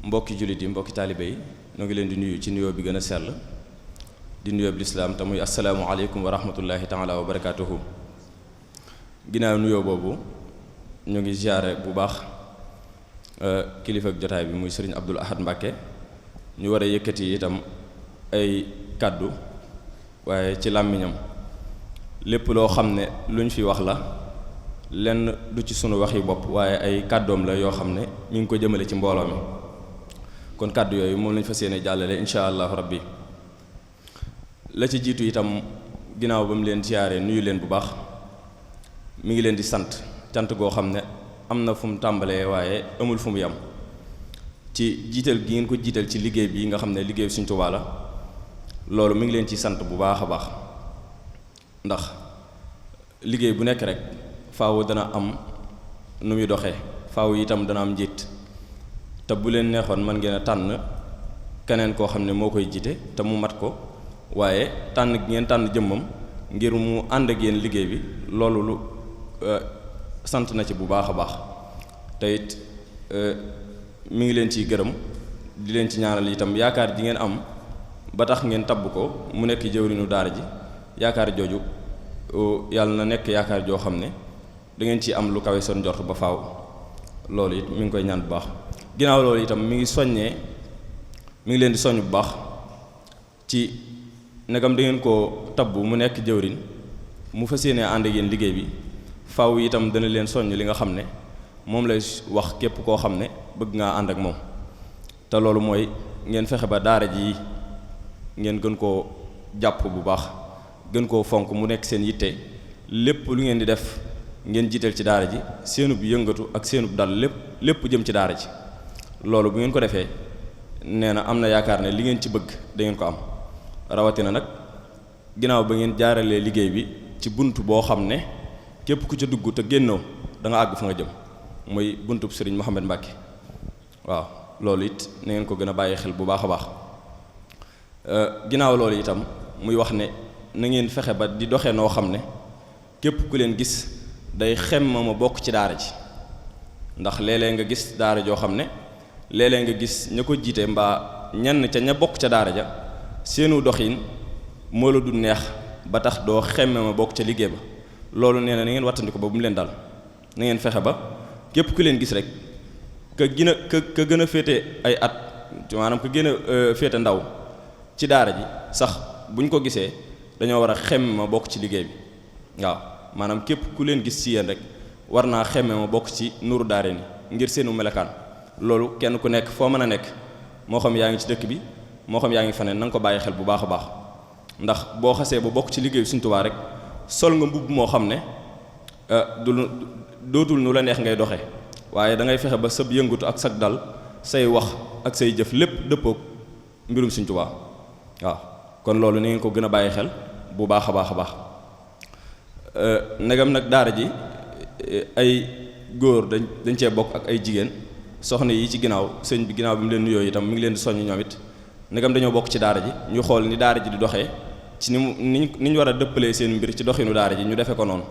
mbokki jullit yi mbokki taalibe yi ñoo ngi leen di nuyu ci nuyoo bi gën a sell di nuyoo bi lislaam te muy assalaamu aleykum wa rahmatullahi taala wa barakaatuhu. ginnaaw nuyoo boobu ñu ngi ziyaare bu baax kilifa ak jotaay bi muy sëriñ Abdul Ahad Mbàkke ñu war a yëkkati itam ay kàddu waaye ci làmmiñam lépp loo xam ne luñ fi wax la lenn du ci sunu waxi bopp waaye ay kàddoom la yoo xam ne mi ngi ko jëmale ci mbooloo mi kon kàddu yooyu moom lañ fas yéene jàllale insha allahu rabbi. la ci jiitu itam ginnaaw ba mu leen ziyaare nuyu leen bu baax mi ngi leen di sant cant goo xam ne am na fu mu tàmbalee waaye amul fu mu yam ci jiital gi ngeen ko jiital ci liggéey bi nga xam ne liggéey Sëriñ Tuubaa la loolu mi ngi leen ci sant bu baax a baax ndax liggéey bu nekk rek faaw dana am nu muy doxee faaw itam dana am njiit te bu leen neexoon mën ngeen a tànn keneen koo xam ne moo koy jiite te mu mat ko waaye tànn gi ngeen tànn jëmmam ngir mu ànd ak yéen liggéey bi loolu lu sant na ci bu baax a baax te it mi ngi leen ciy gërëm di leen ci ñaanal itam yaakaar ji ngeen am ba tax ngeen tabb ko mu nekk jëwriñu daara ji yaakaar jooju yàlla na nekk yaakaar joo xam ne da ngeen ci am lu kawe seen njort ba faaw loolu it mi ngi koy ñaan bu baax. ginnaaw loolu itam mi ngi leen di soññ bu baax ci negam da ngeen koo tabb mu nekk jëwriñ mu fas yéene ànd ak yéen liggéey bi faaw itam dana leen soññ li nga xam ne moom lay wax képp koo xam ne bëgg ngaa ànd ak moom te loolu mooy ngeen fexe ba daara ji ngeen gën koo jàpp bu baax gën koo fonk mu nekk seen yitte lépp lu ngeen di def ngeen jiital ci daara ji seenub yëngatu ak seenub dal lépp jëm ci daara ji loolu bu ngeen ko defee nee na am na yaakaar ne li ngeen ci bëgg da ngeen ko am rawatina nag ginnaaw ba ngeen jaaralee liggéey bi ci bunt boo xam ne képp ku ca dugg te génnoo da nga àgg fa nga jëm muy buntub sëriñ Mouhamed Mbacke waaw loolu it na ngeen ko gën a bàyyi xel bu baax a baax ginnaaw loolu itam muy wax ne na ngeen fexe ba di doxee noo xam ne képp ku leen gis day xemma ma bokk ci daara ji ndax léeg-léeg nga gis daara joo xam ne léeg-léeg nga gis ña ko jiite mbaa ñenn ca ña bokk ca daara ja seenu doxin moo la du neex ba tax doo xemme ma bokk ca liggéey ba loolu nee na ngeen wattandiku ba bu mu leen dal na ngeen fexe ba képp ku leen gis rek ka gën a féete ay at maanaam ka gën a féete ndaw ci daara ji sax buñ ko gisee dañoo war a xemme ma bokk ci liggéey bi waaw maanaam képp ku leen gis ci yéen rek war naa xemme ma bokk ci nuru daare ni ngir seenu melekaan loolu kenn ku nekk foo mën a nekk moo xam yaa ngi ci dëkk bi moo xam yaa ngi faneen na nga ko bàyyi xel bu baax a baax ndax boo xasee ba bokk ci liggéeyu Sëriñ Tuubaa rek sol nga mbubb moo xam ne dootul nu la neex ngay doxe waaye da ngay fexe ba sab yëngutu ak sag dal say wax ak say jëf lépp dëppook mbirum Sëriñ Tuubaa waaw kon loolu ni ngeen ko gën a bàyyi xel bu baax a baax a baax ndegam nag daara ji ay góor dañ cee bokk ak ay jigéen soxna yi ci ginnaaw sëñ bi ginnaaw bi mu leen nuyoo itam mi ngi leen di soññ ñoom it ndegam dañoo bokk ci daara ji ñu xool ni daara ji di doxee ci ni ñu war a dëppalee seen mbir ci doxinu daara ji ñu defee ko noonu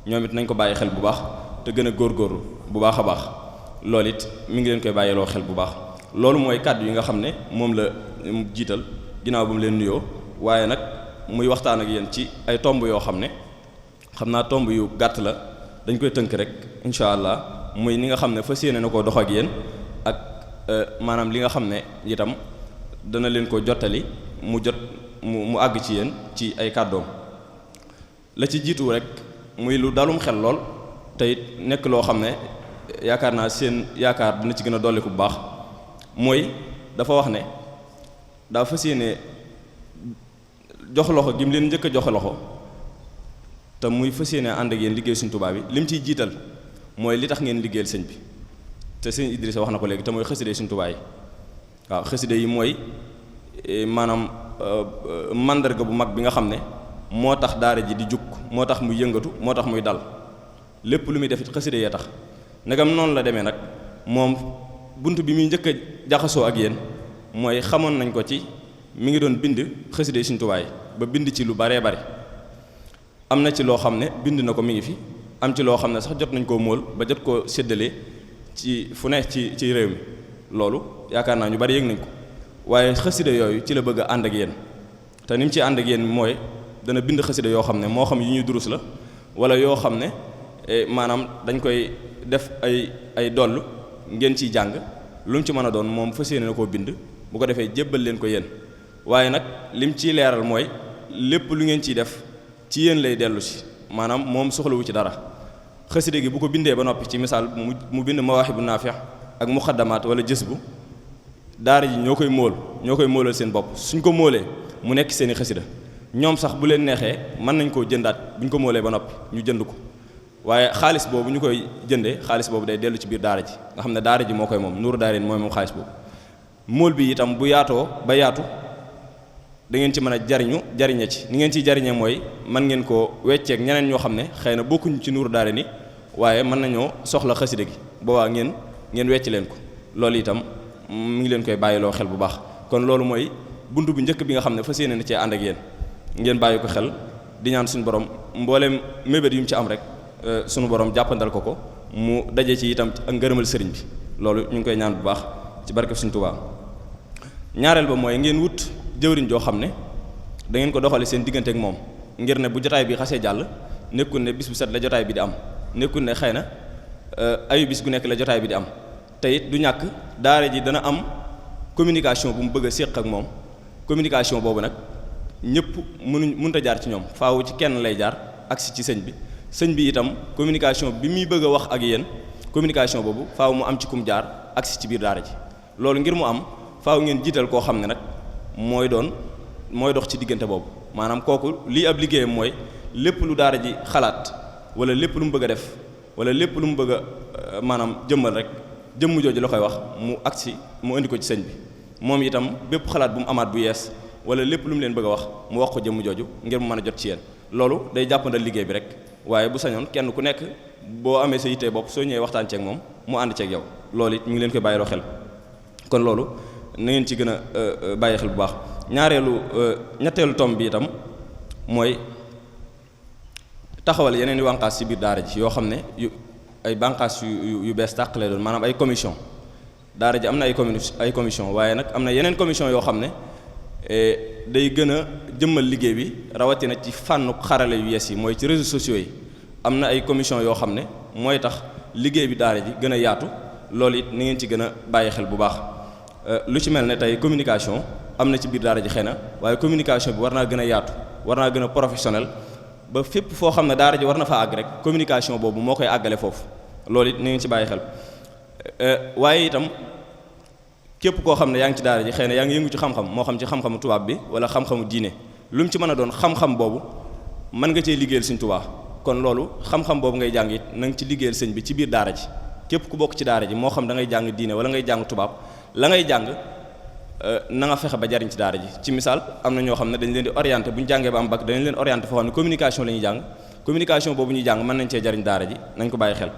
ñoom it nañ ko bàyyi xel bu baax te gën a góorgóorlu bu baax a baax loolu it mi ngi leen koy bàyyiloo xel bu baax loolu mooy kàddu yi nga xam ne moom la jiital ginnaaw ba mu leen nuyoo waaye nag muy waxtaan ak yéen ci ay tomb yoo xam ne xam naa tomb yu gàtt la dañ koy tënk rek incha allah muy ni nga xam ne fas yéene na koo dox ak yéen ak maanaam li nga xam ne itam dana leen ko jottali mu àgg ci yéen ci ay kàddoom la ci jiitu rek muy lu dalum xel lool te it nekk loo xam ne yaakaar naa seen yaakaar dina ci gën a dolli ku bu baax mooy dafa wax ne daa fas yéene jox loxo gi mu leen njëkk a joxe loxo te muy fas yéene ànd ak yéen liggéey Sëriñ Tuubaa bi lim ciy jiital mooy li tax ngeen liggéeyal sëñ bi te sëñ Idrissa wax na ko léegi te mooy xaside Sëriñ Tuubaa yi waaw xaside yi mooy maanaam mandarga bu mag bi nga xam ne moo tax daara ji di jug moo tax muy yëngatu moo tax muy dal lépp lu muy def it xaside yee tax ndegam noonu la demee nag moom bunt bi muy njëkk a jaxasoo ak yéen mooy xamoon nañ ko ci mi ngi doon bind xaside Sëriñ Tuubaa yi ba bind ci lu baree bari am na ci loo xam ne bind na ko mi ngi fi am ci loo xam ne sax jot nañ koo móol ba jot koo séddale ci fu ne ci réew mi loolu yaakaar naa ñu bari yëg nañ ko waaye xasida yooyu ci la bëgg a ànd ak yéen te ni mu ci ànd ak yéen mooy dana bind xasida yoo xam ne moo xam yu ñuy durus la wala yoo xam ne maanaam dañ koy def ay doll ngeen ciy jàng lu mu ci mën a doon moom fas yéene na koo bind bu ko defee jébbal leen ko yéen waaye nag lim ciy leeral mooy lépp lu ngeen ciy def ci yéen lay dellu si maanaam moom soxlawu ci dara xasida gi bu ko bindee ba noppi ci misaal mu bind mawaahibu naafi' ak muxaddamaat wala jës bu daara ji ñoo koy móolal seen bopp suñ ko móolee mu nekk seeni xasida ñoom sax bu leen neexee mën nañ koo jëndaat bu ñu ko móolee ba noppi ñu jënd ko waaye xaalis boobu ñu koy jëndee xaalis boobu day dellu ci biir daara ji nga xam ne daara ji moo koy moom nuuru daara mooy moom xaalis boobu móol bi itam bu yaatoo ba yaatu da ngeen ci mën a jariñe ci ni ngeen ciy jariñe mooy mën ngeen koo wecceek ñeneen ñoo xam ne xëy na bokkuñu ci nuuru daara ni waaye mën nañoo soxla xasida gi boobaa ngeen wecc leen ko loolu itam mu ngi leen koy bàyyiloo xel bu baax kon loolu mooy buntu bu njëkk bi nga xam ne fas yéene na cee ànd ak yéen ngeen bàyyi ko xel di ñaan suñu borom mbooleem mébét yu mu ci am rek suñu borom jàppandal ko mu daje ci itam ak ngërëmal sëriñ bi loolu ñu ngi koy ñaan bu baax ci barke suñu Tuubaa ñaareel ba mooy ngeen wut jëwriñ joo xam ne da ngeen ko doxale seen diggante ak moom ngir ne bu jotaay bi xasee jàll nekkul ne bis bu set la jotaay bi di am nekkul ne xëy na ayu bis gu nekk la jotaay bi di am te it du ñàkk daara ji dana am communication bu mu bëgg a séq ak moom communication boobu nag ñëpp mënut a jaar ci ñoom faaw ci kenn lay jaar agsi ci sëñ bi itam communication bi muy bëgg a wax ak yéen communication boobu faaw mu am ci kum jaar agsi ci biir daara ji loolu ngir mu am faaw ngeen jiital koo xam ne nag mooy dox ci diggante boobu maanaam kooku lii ab liggéeyam mooy lépp lu daara ji xalaat wala lépp lu mu bëgg a def wala lépp lu mu bëgg a maanaam jëmmal rek jëmm jooju la koy wax mu agsi mu indi ko ci sëñ bi moom itam bépp xalaat bu mu amaat bu yees wala lépp lu mu leen bëgg a wax mu wax ko jëmm jooju ngir mu mën a jot ci yéen loolu day jàppandal liggéey bi rek waaye bu sañoon kenn ku nekk boo amee sa yittee bopp soo ñëwee waxtaan ceeg moom mu ànd ceeg yow loolu it ñu ngi leen koy bàyyiloo xel kon loolu na ngeen ci gën a bàyyi xel bu baax ñetteelu tomb bi itam mooy taxawal yeneen i bànqaas ci biir daara ji yoo xam ne ay bànqaas yu bees tàq lay doon maanaam ay commission daara ji am na ay commission waaye nag am na yeneen commission yoo xam ne day gën a jëmmal liggéey bi rawatina ci fànnu xarale yu yees yi mooy ci réseaux sociaux yi am na ay commission yoo xam ne mooy tax liggéey bi daara ji gën a yaatu loolu it ni ngeen ci gën a bàyyi xel bu baax lu ci mel ne tey communication am na ci biir daara ji xëy na waaye communication bi war naa gën a yaatu war naa gën a professionnel ba fépp foo xam ne daara ji war na fa àgg rek communication boobu moo koy àggale foofu loolu it ni ngeen ci bàyyi xel waaye itam képp koo xam ne yaa ngi ci daara ji xëy na yaa ngi yëngu ci xam-xam moo xam ci xam-xamu tubaab bi wala xam-xamu diine lu mu ci mën a doon xam-xam boobu mën nga cee liggéeyal Sëñ Tuubaa kon loolu xam-xam boobu ngay jàng it na nga ci liggéeyal sëñ bi ci biir daara ji képp ku bokk ci daara ji moo xam da ngay jàng diine wala ngay jàng tubaab la ngay jàng na nga fexe ba jariñ ci daara ji ci misaal am na ñoo xam ne dañ leen di orienté bu ñu jàngee ba am bac dañ leen orienté foo xam ne communication la ñuy jàng communication boobu ñuy jàng mën nañ cee jariñ daara ji nañ ko bàyyi xel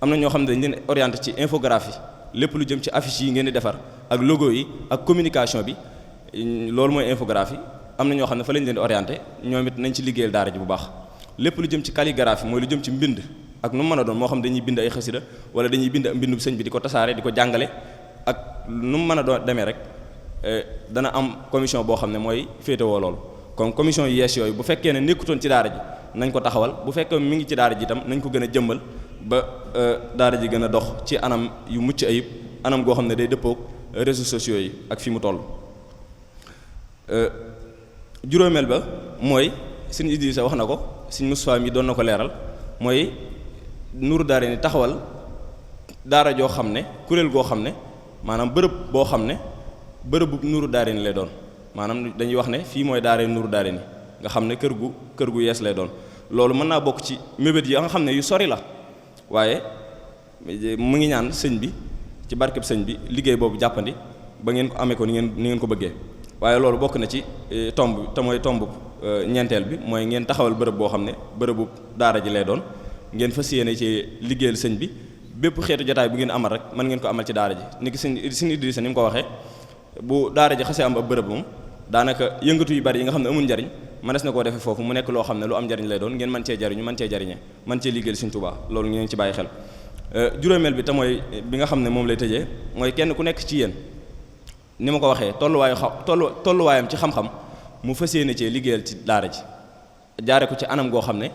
am na ñoo xam ne dañ leen orienté ci infographie lépp lu jëm ci affiche yi ngeen di defar ak logo yi ak communication bi loolu mooy infographie am na ñoo xam ne fa lañ leen di orienté ñoom it nañ ci liggéeyal daara ji bu baax lépp lu jëm ci calligraphie mooy lu jëm ci mbind ak nu mu mën a doon moo xam dañuy bind ay xasida wala dañuy bind mbindu sëñ bi di ko tasaare di ko jàngale ak nu mu mën a doon demee rek dana am commission boo xam ne mooy féetewoo loolu kon commission yu yees yooyu bu fekkee ne nekkutoon ci daara ji nañ ko taxawal bu fekkee mi ngi ci daara ji itam nañ ko gën a jëmmal ba daara ji gën a dox ci anam yu mucc ayib anam goo xam ne day dëppoog réseaux sociaux yi ak fi mu toll juróomeel ba mooy Sëriñ Idrissa wax na ko Sëriñ Moustapha mi doon na ko leeral mooy Nuuru Daarayni taxawal daara joo xam ne kuréel goo xam ne maanaam bërëb boo xam ne bërëbu Nuuru Daarayni lay doon maanaam dañuy wax ne fii mooy daara Nuuru Daarayni nga xam ne kër gu yees lay doon loolu mën naa bokk ci mébét yi nga xam ne yu sori la waaye mu ngi ñaan sëñ bi ci barkeb sëñ bi liggéey boobu jàppandi ba ngeen ko amee ko ni ngeen ko bëggee waaye loolu bokk na ci tomb te mooy tomb ñeenteel bi mooy ngeen taxawal bërëb boo xam ne bërëbu daara ji lay doon ngeen fas yéene ci liggéeyal sëñ bi bépp xeetu jotaay bu ngeen amal rek mën ngeen ko amal ci daara ji ni ki sëñ Idrissa ni mu ko waxee bu daara ji xasee am ab bërëb moom daanaka yëngatu yu bari yi nga xam ne amul njariñ mënees na koo defee foofu mu nekk loo xam ne lu am njariñ lay doon ngeen mën cee jariñu mën cee jariñe mën cee liggéeyal Sëñ Tuubaa loolu ngeen ci bàyyi xel juróomeel bi te mooy bi nga xam ne moom lay tëjee mooy kenn ku nekk ci yéen ni ma ko waxee tolluwaayam ci xam-xam mu fas yéene cee liggéeyal ci daara ji jaare ko ci anam goo xam ne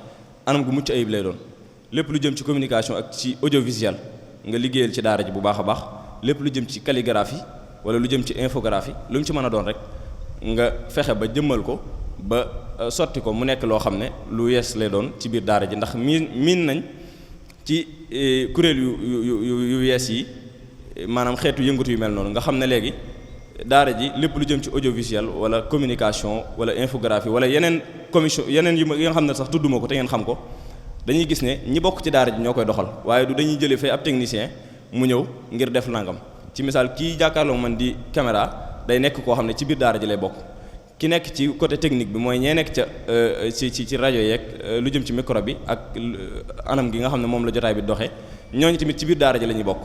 anam gu mucc ayib lay doon lépp lu jëm ci communication ak ci audiovisuel nga liggéeyal ci daara ji bu baax a baax lépp lu jëm ci calligraphie wala lu jëm ci infographie lu mu ci mën a doon rek nga fexe ba jëmmal ko ba sotti ko mu nekk loo xam ne lu yees lay doon ci biir daara ji ndax miin nañ ci kuréel yu yees yi maanaam xeetu yëngatu yu mel noonu nga xam ne léegi daara ji lépp lu jëm ci audiovisuel wala communication wala infographie wala yeneen commission yeneen yi nga xam ne sax tudduma ko te ngeen xam ko dañuy gis ne ñi bokk ci daara ji ñoo koy doxal waaye du dañuy jëlee fay ab technicien mu ñëw ngir def nangam ci misaal kii jàkkaarloo man di caméra day nekk koo xam ne ci biir daara ji lay bokk ki nekk ci côté technique bi mooy ñee nekk ca ci rajo yeeg lu jëm ci micro bi ak anam gi nga xam ne moom la jotaay bi doxee ñooñu tamit ci biir daara ji la ñuy bokk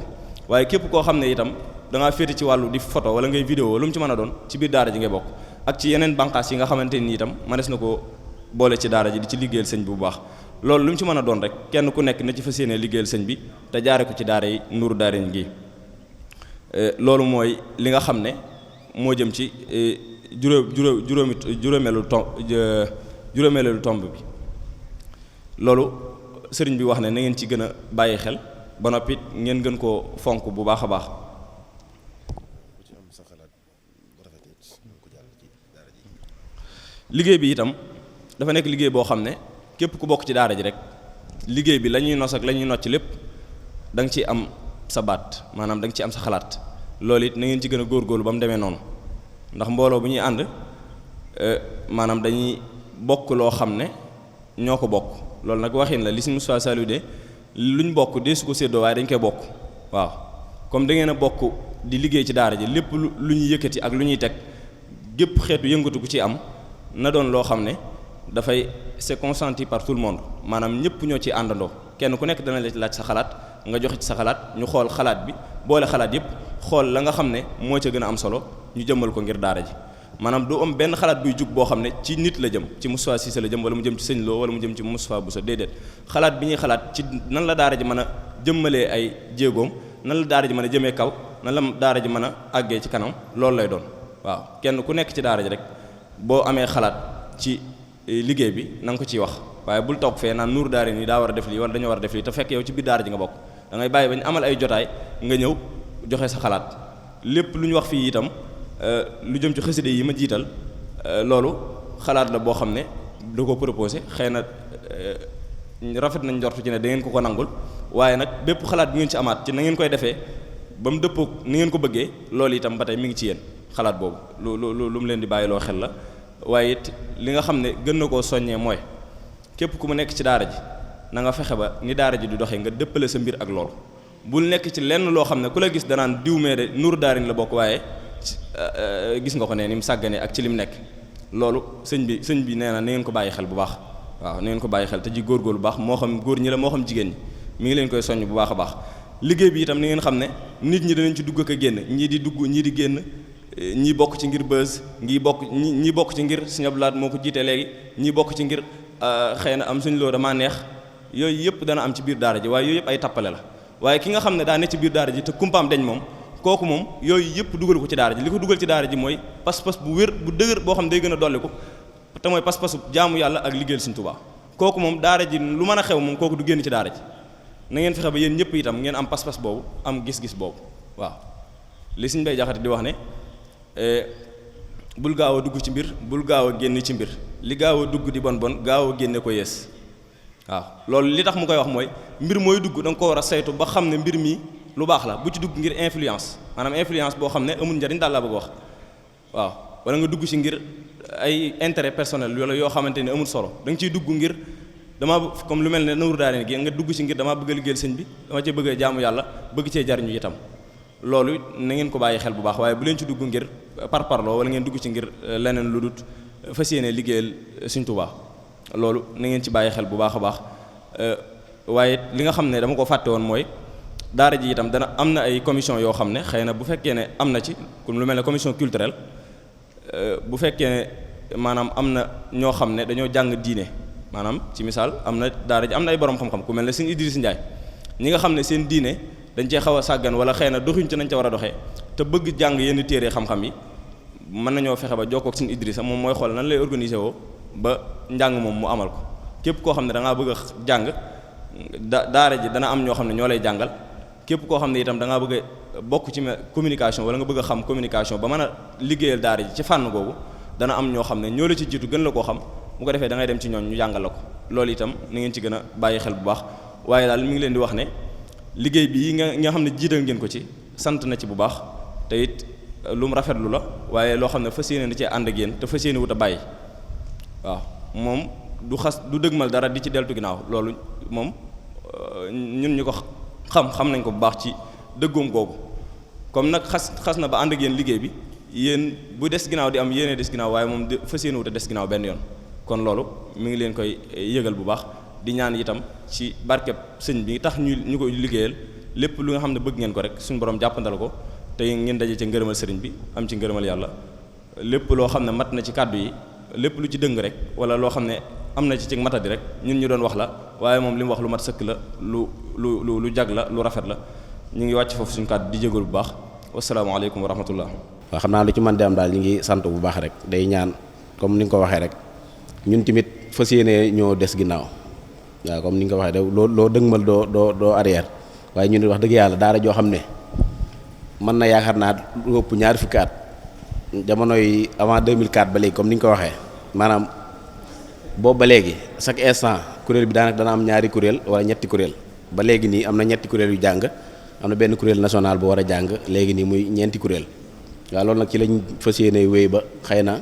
waaye képp koo xam ne itam da ngaa féete ci wàllu di photo wala ngay vidéo lu mu ci mën a doon ci biir daara ji ngay bokk ak ci yeneen bànqaas yi nga xamante ni itam mënees na ko boole ci daara ji di ci liggéeyal sëñ bi bu baax loolu lu mu ci mën a doon rek kenn ku nekk na ci fas yéene liggéeyal sëñ bi te jaare ko ci daara yi Nuuru Daarayni gi loolu mooy li nga xam ne moo jëm ci juróomeelu tomb bi loolu sëriñ bi wax ne na ngeen ci gën a bàyyi xel ba noppi ngeen gën koo fonk bu baax a baax liggéey bi itam dafa nekk liggéey boo xam ne képp ku bokk ci daara ji rek liggéey bi la ñuy nos ak la ñuy nocc lépp da nga ciy am sa baat maanaam da nga ciy am sa xalaat loolu it na ngeen ci gën a góorgóorlu ba mu demee noonu ndax mbooloo bu ñuy ànd maanaam dañuy bokk loo xam ne ñoo ko bokk loolu nag waxin la li si Moustapha Saliou de luñ bokk dee su ko séddoo waaye dañ koy bokk waaw comme da ngeen a bokk di liggéey ci daara ji lépp lu ñuy yëkkati ak lu ñuy teg gépp xeetu yëngatu gu ci am na doon loo xam ne dafay c'est consenti par tout le monde maanaam ñëpp ñoo ci àndandoo kenn ku nekk dana la laaj sa xalaat nga joxe ci sa xalaat ñu xool xalaat bi boole xalaat yëpp xool la nga xam ne moo ca gën a am solo ñu jëmmal ko ngir daara ji maanaam du am benn xalaat buy jug boo xam ne ci nit la jëm ci Moustapha Cissé la jëm wala mu jëm ci Sëñ Lo wala mu jëm ci Moustapha Bousso déedéet xalaat bi ñuy xalaat ci nan la daara ji mën a jëmmalee ay jéegoom nan la daara ji mën a jëmee kaw nan la daara ji mën a àggee ci kanam loolu lay doon waaw kenn ku nekk ci daara ji rek boo amee xalaat ci liggéey bi na nga ko ciy wax waaye bul toog fee naan Nuuru Daarayni daa war a def lii wala dañoo war a def lii te fekk yow ci biir daara ji nga bokk da ngay bàyyi ba ñu amal ay jotaay nga ñëw joxe sa xalaat lépp lu ñu wax fii itam lu jëm ci xaside yi ma jiital loolu xalaat la boo xam ne da ko proposé xëy na rafet nañ njortu ci ne da ngeen ko nangul waaye nag bépp xalaat bi ngeen ci amaat ci na ngeen koy defee ba mu dëppoo ni ngeen ko bëggee loolu itam ba tey mi ngi ci yéen xalaat boobu lu mu leen di bàyyiloo xel la waaye it li nga xam ne gën na koo soññee mooy képp ku mu nekk ci daara ji na nga fexe ba ni daara ji di doxee nga dëppale sa mbir ak loolu bul nekk ci lenn loo xam ne ku la gis danaan diw mee de Nuuru Daarayni la bokk waaye gis nga ko ne ni mu sàgganee ak ci lim nekk loolu sëñ bi nee na ngeen ko bàyyi xel bu baax waaw na ngeen ko bàyyi xel te ji góorgóorlu bu baax moo xam góor ñi la moo xam jigéen ñi mi ngi leen koy soññ bu baax a baax liggéey bi itam ni ngeen xam ne nit ñi danañ ci dugg ak a génn ñii di dugg ñii di génn ñii bokk ci ngir buzz ñii bokk ci ngir Sëñ Abdou Lahad moo ko jiite léegi ñii bokk ci ngir xëy na am Sëñ Lo damaa neex yooyu yëpp dana am ci biir daara ji waaye yooyu yëpp ay tappale la waaye ki nga xam ne daa ne ci biir daara ji te kumpaam dañ moom kooku moom yooyu yëpp dugal ko ci daara ji li ko dugal ci daara ji mooy pas-pas bu wér bu dëgër boo xam ne day gën a dolli ko te mooy pas-pasu jaamu yàlla ak liggéeyal Sëñ Tuubaa kooku moom daara ji lu mën a xew moom kooku du génn ci daara ji na ngeen fexe ba yéen ñëpp itam ngeen am pas-pas boobu am gis-gis boobu waaw li Sëñ Bay Jaxate di wax ne bul gaaw a dugg ci mbir bul gaaw a génn ci mbir li gaaw a dugg di bon gaaw a génne ko yees waaw loolu li tax mu koy wax mooy mbir mooy dugg da nga ko war a saytu ba xam ne mbir mi lu baax la bu ci dugg ngir influence maanaam influence boo xam ne amul njariñ daal laa bëgg wax waaw wala nga dugg ci ngir ay intérêt personnel wala yoo xamante ne amul solo da nga ciy dugg ngir dama comme lu mel ne Nuuru Daarayni gi nga dugg ci ngir damaa bëgg a liggéeyal sëñ bi dama cee bëgg a jaamu yàlla bëgg cee jariñu itam loolu na ngeen ko bàyyi xel bu baax waaye bu leen ci dugg ngir parparloo wala ngeen dugg ci ngir leneen lu dut fas yéene liggéeyal Sëñ Tuubaa loolu na ngeen ci bàyyi xel bu baax a baax waaye li nga xam ne dama ko fàtte woon mooy daara ji itam dana am na ay commission yoo xam ne xëy na bu fekkee ne am na ci comme lu mel ne commission culturelle bu fekkee ne maanaam am na ñoo xam ne dañoo jàng diine maanaam ci misaal am na daara ji am na ay borom xam-xam ku mel ne Sëñ Idriss Ndiaye ñi nga xam ne seen diine dañ cee xaw a sàggan wala xëy na doxuñ ci nañ ca war a doxee te bëgg jàng yenn téere xam-xam yi mën nañoo fexe ba jokkoo ak suñu Idrissa moom mooy xool nan lay organiser woo ba njàng moom mu amal ko képp koo xam ne da ngaa bëgg a jàng daara ji dana am ñoo xam ne ñoo lay jàngal képp koo xam ne itam da ngaa bëgg a bokk ci communication wala nga bëgg a xam communication ba mën a liggéeyal daara ji ci fànn googu dana am ñoo xam ne ñoo la ci jiitu gën la koo xam bu ko defee da ngay dem ci ñooñ ñu jàngal la ko loolu itam ni ngeen ci gën a bàyyi xel bu baax waaye daal mi ngi leen di wax ne liggéey bi nga xam ne jiital ngeen ko ci sant na ci bu baax te it lu mu rafetlu la waaye loo xam ne fas yéene na cee ànd ak yéen te fas yéene wut a bàyyi waaw moom du dëgmal dara di ci deltu ginnaaw loolu moom ñun ñu ko xam nañ ko bu baax ci dëggoom googu comme nag xas na ba ànd ak yéen liggéey bi yéen bu des ginnaaw di am yéene des ginnaaw waaye moom fas yéene wut a des ginnaaw benn yoon kon loolu mi ngi leen koy yëgal bu baax di ñaan itam ci barkeb sëñ bi tax ñu koy liggéeyal lépp lu nga xam ne bëgg ngeen ko rek suñu borom jàppandal ko te ngeen daje ci ngërëmal sëriñ bi am ci ngërëmal yàlla lépp loo xam ne mat na ci kàddu yi lépp lu ci dëng rek wala loo xam ne am na ci matadi rek ñun ñu doon wax la waaye moom li mu wax lu mat sëkk la lu jag la lu rafet la ñu ngi wàcc foofu suñu kàddu di jégalu bu baax wasalaamaaleykum wa rahmatullah. waaw xam naa lu ci mën di am daal ñu ngi sant bu baax rek day ñaan comme ni nga ko waxee rek ñun tamit fas yéene ñoo des ginnaaw waaw comme ni nga ko waxee loo dëgmal doo arrière waaye ñun wax dëgg yàlla daara joo xam ne mën na yaakaar naa lu ëpp ñaari fukki at jamonoy avant 2004 ba léegi comme ni nga ko waxee maanaam boobu ba léegi chaque instant kuréel bi daanaka dana am ñaari kuréel wala ñetti kuréel ba léegi nii am na ñetti kuréel yu jàng am na benn kuréel national bu war a jàng léegi nii muy ñeenti kuréel waaw loolu nag ci lañ fas yéene wéy ba xëy na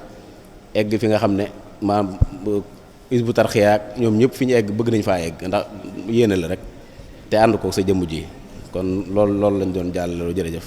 egg fi nga xam ne maanaam Hizbut Tarqiyyah ak ñoom ñëpp fi ñu egg bëgg nañ faa egg ndax yéene la rek te ànd ko sa jëmm ji kon loolu lañ doon jàllale jërëjëf.